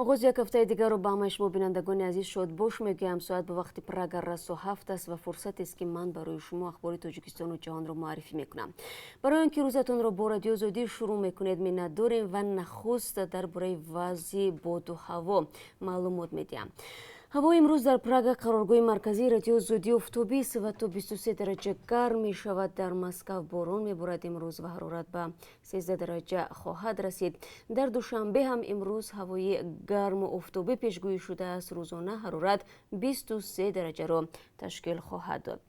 Оғози як ҳафтаи дигарро ба ҳамаи шумо, бинандагони азиз, шодбош мегӯям. Соат ба вақти Прага расо 7 аст ва фурсатест, ки ман барои шумо ахбори Тоҷикистону ҷаҳонро муаррифӣ мекунам. Барои он ки рӯзатонро бо Радиои Озодӣ шурӯъ мекунед, миннатдорем ва нахуст дар бораи вазъи боду ҳаво маълумот медиҳам. Ҳавои имрӯз дар Прага, қароргоҳи марказии Радиои Озодӣ, офтобист ва то 23 дараҷа гарм мешавад. Дар Москав борон меборад имрӯз ва ҳарорат ба 13 дараҷа хоҳад расид. Дар Душанбе ҳам имрӯз ҳавои гарму офтобӣ пешгӯӣ шудааст. Рӯзона ҳарорат 23 дараҷаро ташкил хоҳад дод.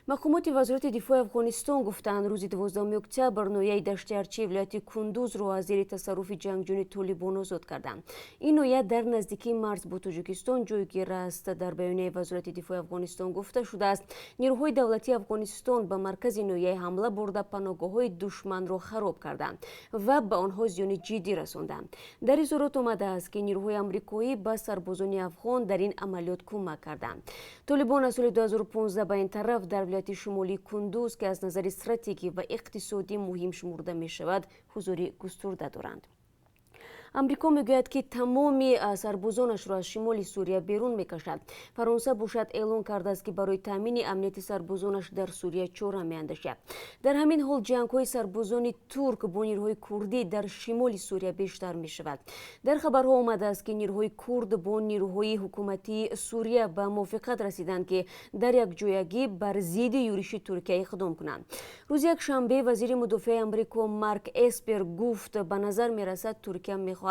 Мақомоти Вазорати дифои Афғонистон гуфтаанд, рӯзи 12 октябр ноҳияи Дашти Арчи вилояти Кундузро аз зери тасарруфи ҷангҷӯни толибон озод карданд. Ин ноҳия дар наздикии марз бо Тоҷикистон ҷойгир аст. Дар баёнияи Вазорати дифои Афғонистон гуфта шудааст, нирӯҳои давлатии Афғонистон ба маркази ноҳияи ҳамла бурда, паноҳгоҳҳои душманро хароб карданд ва ба онҳо зиёни ҷиддӣ расонданд. Дар изҳорот омадааст, ки нирӯҳои амрикоӣ ба сарбозони афғон дар ин амалиёт кӯмак карданд. Толибон аз соли 2015 ба ин тараф дар вилояти шимолии Кундуз, ки аз назари стратегӣ ва иқтисодӣ муҳим шумурда мешавад, ҳузури густурда доранд. Амрико мегӯяд, ки тамоми сарбозонашро аз шимоли Сурия берун мекашад. Фаронса бошад, эълон кардааст, ки барои таъмини амнияти сарбозонаш дар Сурия чора меандешад. Дар ҳамин ҳол ҷангҳои сарбозони турк бо нирӯҳои курдӣ дар шимоли Сурия бештар мешавад. Дар хабарҳо омадааст, ки нирӯҳои курд бо нирӯҳои ҳукуматии Сурия ба мувофиқат расиданд, ки дар якҷоягӣ бар зидди юриши Туркия иқдом кунанд. Рӯзи якшанбе вазири мудофиаи Амрико Марк Эспер гуфт, ба назар мерасад, Туркия мехоҳад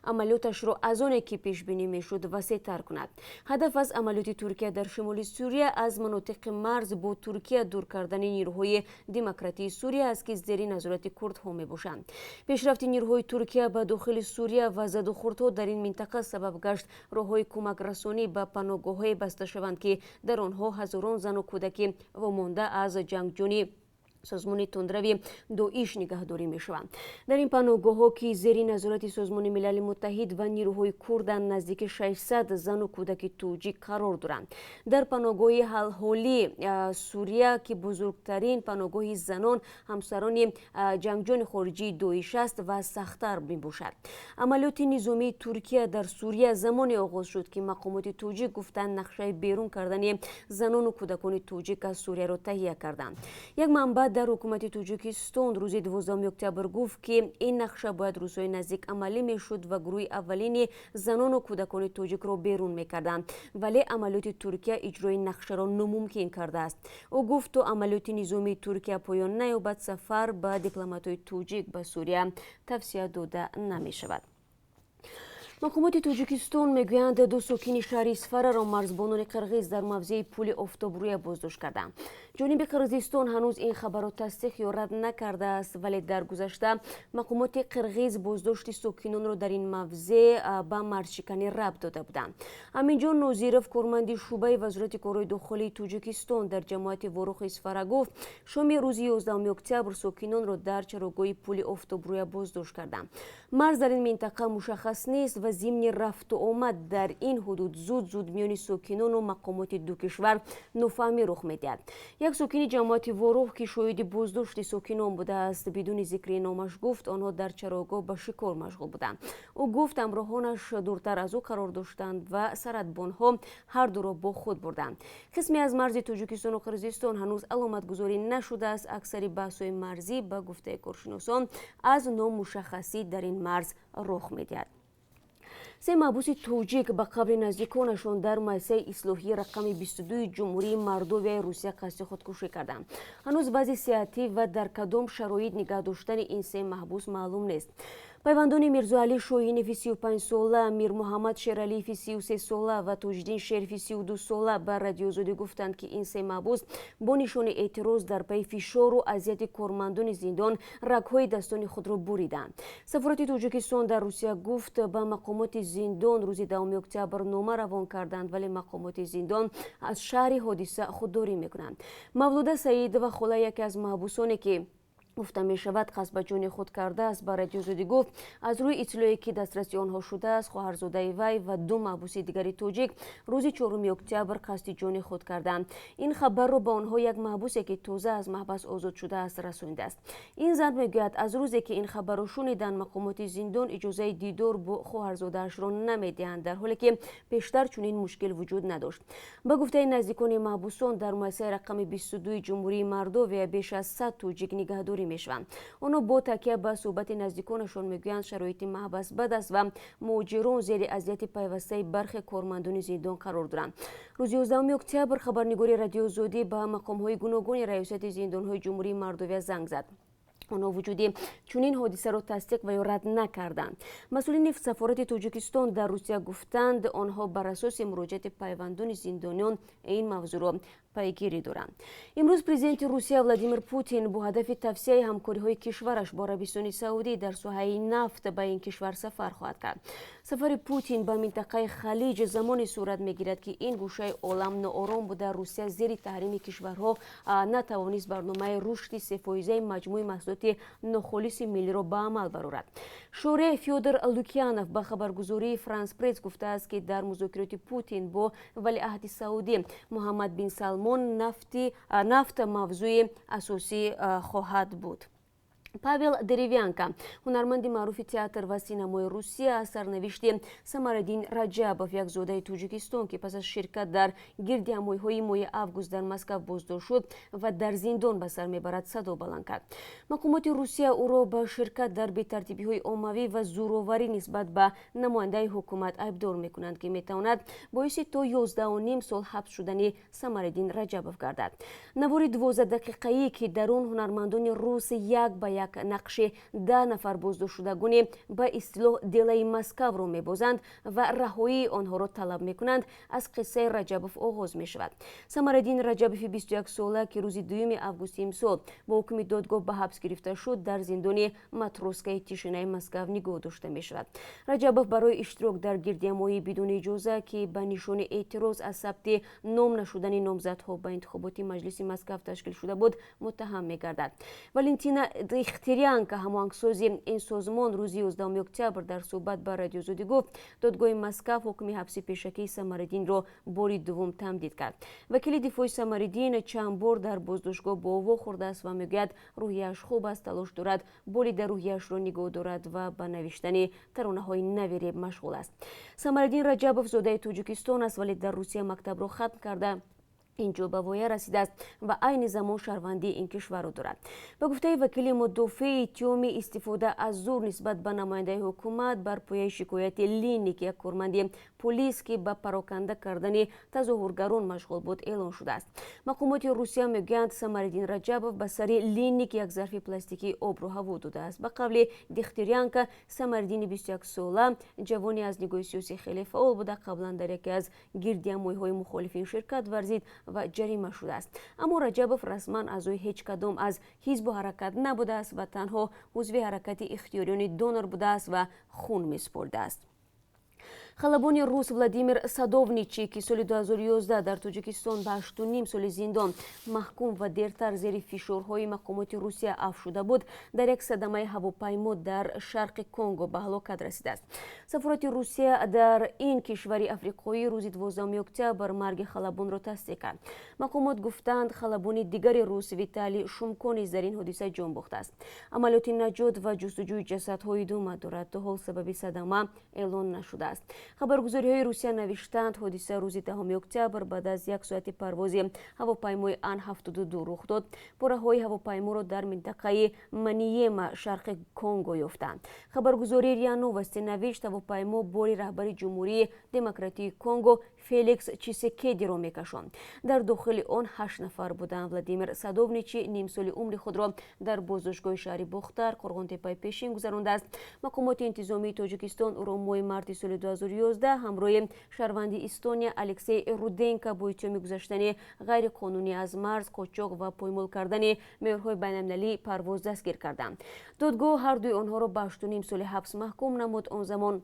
амалиёташро аз оне ки пешбинӣ мешуд, васеътар кунад. Ҳадаф аз амалиёти Туркия дар шимоли Сурия аз манотиқи марз бо Туркия дур кардани нирӯҳои Демократии Сурия аст, ки зери назорати курдҳо мебошанд. Пешрафти нирӯҳои Туркия ба дохили Сурия ва задухӯрдҳо дар ин минтақа сабаб гашт, роҳҳои кӯмакрасонӣ ба паноҳгоҳҳое баста шаванд, ки дар онҳо ҳазорон зану кӯдаки вомонда аз ҷангҷӯни созмони тундрави Доиш нигаҳдорӣ мешаванд. Дар ин паноҳгоҳҳо, ки зери назорати Созмони Милали Муттаҳид ва нирӯҳои курданд, наздики 600 зану кӯдаки тоҷик қарор доранд. Дар паноҳгоҳи Ҳалҳоли Сурия, ки бузургтарин паноҳгоҳи занон, ҳамсарони ҷангҷӯни хориҷии Доиш аст ва сахттар мебошад. Амалиёти низомии Туркия дар Сурия замоне оғоз шуд, ки мақомоти тоҷик гуфтанд, нақшаи берун кардани занону кӯдакони тоҷик аз Сурияро таҳия карданд. Як манбаъ дар ҳукумати Тоҷикистон рӯзи 12 октябр гуфт, ки ин нақша бояд рӯзҳои наздик амалӣ мешуд ва гурӯҳи аввалини занону кӯдакони тоҷикро берун мекарданд, вале амалиёти Туркия иҷрои нақшаро номумкин кардааст. Ӯ гуфт, то амалиёти низомии Туркия поён наёбад, сафар ба дипломатҳои тоҷик ба Сурия тавсия дода намешавад. Мақомоти Тоҷикистон мегӯянд, ду сокини шаҳри Исфараро марзбонони қирғиз дар мавзеи пули Офтобрӯя боздошт карданд. Ҷониби Қирғизистон ҳанӯз ин хабарро тасдиқ ё рад накардааст, вале дар гузашта мақомоти қирғиз боздошти сокинонро дар ин мавзеъ ба марзшиканӣ рабт дода буданд. Аминҷон Нозиров, корманди шӯъбаи Вазорати корҳои дохилии Тоҷикистон дар ҷамоати Ворухи Исфара, гуфт, шоми рӯзи 11 октябр сокинонро дар чарогоҳи пули Офтобрӯя боздошт карданд. Марз дар ин минтақа мушаххас нест ва зимни рафту омад дар ин ҳудуд зуд-зуд миёни сокинону мақомоти ду кишвар нофаҳмӣ рух медиҳад. Як сокини ҷамоати Ворух, ки шоҳиди боздошти сокинон будааст, бидуни зикри номаш гуфт, онҳо дар чарогоҳ ба шикор машғул буданд. Ӯ гуфт, ҳамроҳонаш дуртар аз ӯ қарор доштанд ва сарадбонҳо ҳардуро бо худ бурданд. Қисме аз марзи Тоҷикистону Қирғизистон ҳанӯз аломатгузорӣ нашудааст. Аксари баҳсҳои марзӣ, ба гуфтаи коршиносон, аз номушаххасӣ дар ин марз рух медиҳад. Се маҳбуси тоҷик ба қавли наздиконашон дар муассисаи ислоҳии рақами 22 Ҷумҳурии Мордовияи Русия қасди худкушӣ карданд. Ҳанӯз вазъи сиҳатӣ ва дар кадом шароит нигаҳ доштани ин се маҳбус маълум нест. Пайвандони Мирзоалӣ Шоҳинови 35-сола, Мирмуҳаммад Шералиеви 33-сола ва Тоҷиддин Шерови 32-сола ба Радиои Озодӣ гуфтанд, ки ин се маҳбус бо нишони эътироз дар пайи фишору азияти кормандони зиндон рагҳои дастони худро буриданд. Сафорати Тоҷикистон дар Русия гуфт, ба мақомоти зиндон рӯзи 10 октябр нома равон карданд, вале мақомоти зиндон аз шарҳи ҳодиса худдорӣ мекунанд. Мавлуда Саидова, холаи яке аз маҳбусоне, ки Гуфта мешавад, қасд ба ҷони худ кардааст, ба Радиои Озодӣ гуфт, аз рӯи иттилоъе, ки дастраси онҳо шудааст, хоҳарзодаи вай ва ду маҳбуси дигари тоҷик рӯзи 4 октябр қасди ҷони худ карданд. Ин хабарро ба онҳо як маҳбусе, ки тоза аз маҳбас озод шудааст, расонидааст. Ин зан мегӯяд, аз рӯзе ки ин хабарро шуниданд, мақомоти зиндон иҷозаи дидор бо хоҳарзодаашро намедиҳанд, дар ҳоле ки пештар чунин мушкил вуҷуд надошт. Ба гуфтаи наздикони маҳбусон, дар муассисаи рақами 22 Ҷумҳурии Мордовия беш аз 100 тоҷик нигаҳдорӣ мешаванд. Онҳо бо такя ба суҳбати наздиконашон мегӯянд, шароити маҳбас бад аст ва муҳоҷирон зери азияти пайвастаи бархе кормандони зиндон қарор доранд. Рӯзи 11 октябр хабарнигори Радиои Озодӣ ба мақомҳои гуногуни раёсати зиндонҳои Ҷумҳурии Мордовия занг зад. Онҳо вуҷуди чунин ҳодисаро тасдиқ ва ё рад накарданд. Масъулини сафорати Тоҷикистон дар Русия гуфтанд, онҳо бар асоси муроҷиати пайвандони зиндониён ин мавзӯъро пайгирӣ доранд. Имрӯз президенти Русия Владимир Путин бо ҳадафи тавсеаи ҳамкориҳои кишвараш бо Арабистони Саудӣ дар соҳаи нафт ба ин кишвар сафар хоҳад кард. Сафари Путин ба минтақаи Халиҷ замоне сурат мегирад, ки ин гӯшаи олам ноором буда, Русия зери таҳрими кишварҳо натавонист барномаи рушди сефоизаи маҷмӯи маҳсулоти нохолиси миллиро ба амал барорад. Шореҳ Фёдор Лукьянов ба хабаргузории Франс Пресс гуфтааст, ки дар музокироти Путин бо валиаҳди Саудӣ Муҳаммад бин Салмон нафт мавзӯи асосӣ хоҳад буд. Павел Деревянко, ҳунарманди маъруфи театр ва синамои Русия, аз сарнавишти Самариддин Раҷабов, як зодаи Тоҷикистон, ки пас аз ширкат дар гирдиҳамоиҳои моҳи август дар Москав боздошт шуд ва дар зиндон ба сар мебарад, садо баланд кард. Мақомоти Русия ӯро ба ширкат дар бетартибиҳои оммавӣ ва зӯроварӣ нисбат ба намояндаи ҳукумат айбдор мекунанд, ки метавонад боиси то 11,5 сол ҳабс шудани Самариддин Раҷабов гардад. Навори 12-дақиқаӣ, ки дар он ҳунармандони рус як ба як нақши 10 нафар боздоштшудагони ба истилоҳ дело и Москваро мебозанд ва раҳоии онҳоро талаб мекунанд, аз қиссаи Раҷабов оғоз мешавад. Самариддин Раҷабови 21-сола, ки рӯзи 2 августи имсол бо ҳукми додгоҳ ба ҳабс гирифта шуд, дар зиндони Матросская тишинаи Москав нигоҳ дошта мешавад. Раҷабов барои иштирок дар гирдиҳамоии бидуни иҷоза, ки ба нишони эътироз аз сабти ном нашудани номзадҳо ба интихоботи маҷлиси Москав ташкил шуда буд, муттаҳам мегардад. Валентина Дихтяренко, ҳамоҳангсози ин созмон, рӯзи 11 октябр дар суҳбат ба Радиои Озодӣ гуфт, додгоҳи Москав ҳукми ҳабси пешакии Самариддинро бори дуввум тамдид кард. Вакили дифои Самариддин чанд бор дар боздоштгоҳ бо ӯ вохӯрдааст ва мегӯяд, рӯҳияш хуб аст, талош дорад болида рӯҳияшро нигоҳ дорад ва ба навиштани таронаҳои нави реп машғул аст. Самариддин Раҷабов зодаи Тоҷикистон аст, вале дар Русия мактабро хатм карда, инҷо ба воя расидааст ва айни замон шаҳрвандии ин кишварро дорад. Ба гуфтаи вакили мудофеъ, иттиҳоми истифода аз зур нисбат ба намояндаи ҳукумат бар пояи шикояти Линник, як корманди полис, ки ба пароканда кардани тазоҳургарон машғул буд, эълон шудааст. Мақомоти Русия мегӯянд, Самариддин Раҷабов ба сари Линник як зарфи пластикии обро ҳаво додааст. Ба қавли Дихтяренко, Самариддини 21-сола ҷавоне аз нигоҳи сиёсӣ хеле фаъол буда, қаблан дар яке аз гирдиҳамоиҳои мухолифин ширкат варзид ва ҷарима шудааст. Аммо Раҷабов расман аъзои ҳеҷ кадом аз ҳизбу ҳаракат набудааст ва танҳо узви ҳаракати ихтиёриёни донор будааст ва хун месупордааст. Халабони рус Владимир Садовничий, ки соли 2011 дар Тоҷикистон ба 8,5 соли зиндон маҳкум ва дертар зери фишорҳои мақомоти Русия афв шуда буд, дар як садамаи ҳавопаймо дар шарқи Конго ба ҳалокат расидааст. Сафорати Русия дар ин кишвари африқоӣ рӯзи 12 октябр марги халабонро тасдиқ кард. Мақомот гуфтанд, халабони дигари рус Виталий Шумко низ дар ин ҳодиса ҷон бохтааст. Амалиёти наҷот ва ҷустуҷӯи ҷасадҳо идома дорад. То ҳол сабаби садама эълон нашудааст. Хабаргузориҳои Русия навиштанд, ҳодиса рӯзи 10 октябр баъд аз як соати парвози ҳавопаймои Ан 72 рух дод. Пораҳои ҳавопайморо дар минтақаи Маниема, шарқи Конго, ёфтанд. Хабаргузории РИА Новости навишт, ҳавопаймо бори раҳбари Ҷумҳурии Демократии Конго Феликс Чисекедиро мекашонд. Дар дохили он ҳашт нафар буданд. Владимир Садовничий нимсоли умри худро дар боздоштгоҳи шаҳри Бохтар, Қурғонтеппаи пешин, гузарондааст. Мақомоти интизомии Тоҷикистон ӯро моҳи марти соли 2011 ҳамроҳи шаҳрванди Эстония Алексей Руденко бо иттиҳоми гузаштани ғайриқонунӣ аз марз, қочоқ ва поймол кардани меъёрҳои байналмилалии парвоз дастгир карданд. Додгоҳ ҳардуи онҳоро ба 8,5 соли ҳабс маҳкум намуд. Он замон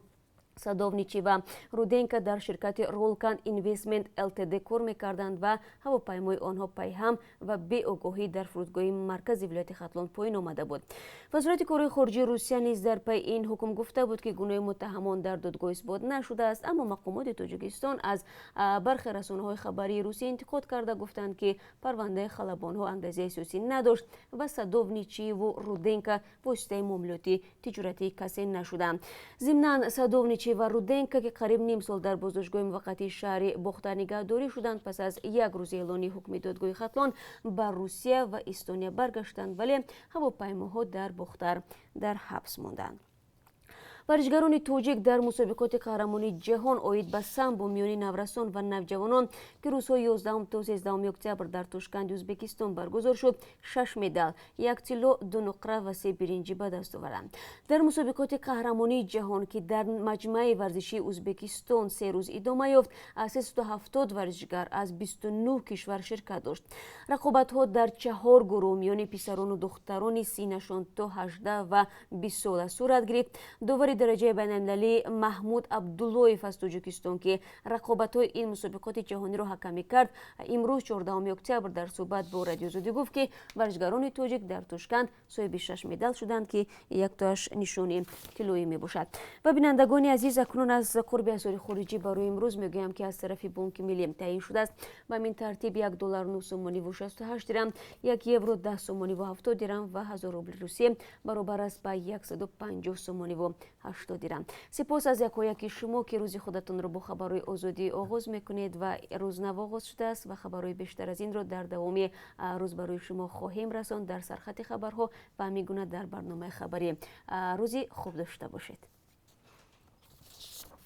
Садовничий ва Руденко дар ширкати Ролкан Инвестмент ЛТД кор мекарданд ва ҳавопаймои онҳо пайҳам ва беогоҳӣ дар фурудгоҳи маркази вилояти Хатлон поён омада буд. Вазорати корҳои хориҷии Русия низ дар пайи ин ҳукм гуфта буд, ки гуноҳи муттаҳамон дар додгоҳ исбот нашудааст. Аммо мақомоти Тоҷикистон аз бархе расонаҳои хабарии Русия интиқод карда гуфтанд, ки парвандаи халабонҳо ангезаи сиёсӣ надошт ва Садовничиеву Руденко воситаи муомилоти тиҷоратии касе нашуданд. Зимнан, Садовничий ва Руденко, ки қариб ним сол дар боздоштгоҳи муваққатии шаҳри Бохтар нигаҳдорӣ шуданд, пас аз як рӯзи эълони ҳукми додгоҳи Хатлон ба Русия ва Эстония баргаштанд, вале ҳавопаймоҳо дар Бохтар дар ҳабс монданд. Варзишгарони тоҷик дар мусобиқоти қаҳрамонии ҷаҳон оид ба самбо миёни наврасон ва навҷавонон, ки рӯзҳои 11 то 13 октябр дар Тошканди Ӯзбекистон баргузор шуд, шаш медал, як тилло, ду нуқра ва се биринҷӣ ба даст оварданд. Дар мусобиқоти қаҳрамонии ҷаҳон, ки дар маҷмӯаи варзишии Ӯзбекистон 3 рӯз идома ёфт, 370 варзишгар аз 29 кишвар ширкат дошт. Рақобатҳо дар чаҳор гурӯҳ миёни писарону духтарони синнашон то 18 ва 20 сола сурат гирифт. Довари дараҷаи байналмилалӣ Маҳмуд Абдуллоев аз Тоҷикистон, ки рақобатҳои ин мусобиқоти ҷаҳониро ҳакамӣ кард, имрӯз, 14 октябр, дар суҳбат бо Радиои Озодӣ гуфт, ки варзишгарони тоҷик дар Тошканд соҳиби шаш медал шуданд, ки яктоаш нишони тиллоӣ мебошад. Ва, бинандагони азиз, акнун аз қурби асъори хориҷӣ барои имрӯз мегӯям, ки аз тарафи Бонки Миллӣ таъйин шудааст. Ба ҳамин тартиб, 1 доллар 9 сомониву 68 дирам, 1 евро 10 сомониву 70 дирам ва 1000 рубли Русия баробар аст ба 150 сомониву 80 дирам. Сипос аз якояки шумо, ки рӯзи худатонро бо хабарҳои Озодӣ оғоз мекунед. Ва рӯз нав оғоз шудааст ва хабарҳои бештар аз инро дар давоми рӯз барои шумо хоҳем расонд дар сархати хабарҳо ва ҳамин гуна дар барномаи хабарӣ. Рӯзи хуб дошта бошед.